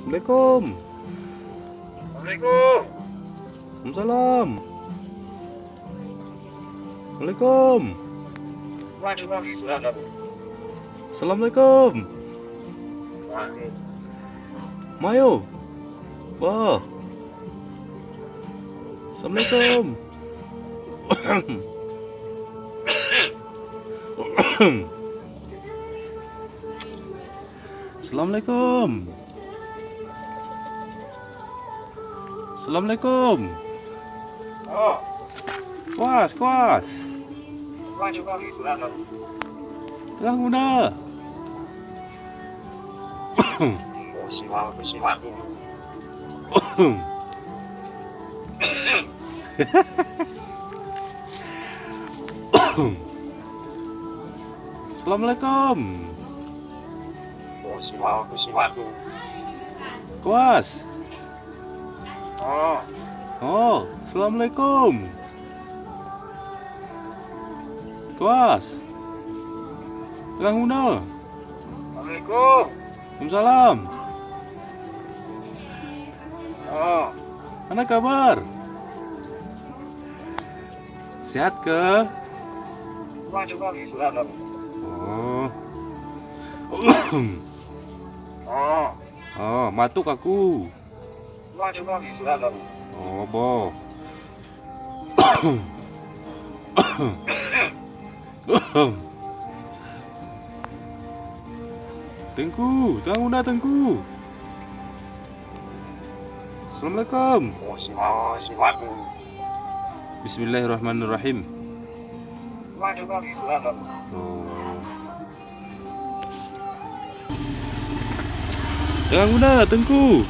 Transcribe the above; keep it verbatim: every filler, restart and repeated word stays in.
Assalamualaikum. Assalamualaikum. Waalaikumsalam. Assalamualaikum. Waalaikumsalam. Assalamualaikum. Waalaikumsalam. Mayo. Bah. Assalamualaikum. Assalamualaikum. Assalamualaikum. Oh. Kuas, kuas. Kuas, kuas. Teugang guna. Simak, simak. Assalamualaikum. Oh, simak, simak. Kuas. Oh. Oh, assalamualaikum. Kuas. Teugang guna. Assalamualaikum. Waalaikumsalam. Oh. Hana kabar? Sehat keu? Waalaikumsalam. Oh. Oh. Oh, matuk aku. Waalaikumsalam. Oh, boh. Teungku, teugang guna, Teungku. Assalamualaikum. Oh, simak, simak. Bismillahirrahmanirrahim. Waalaikumsalam. Oh. Teugang guna, Teungku.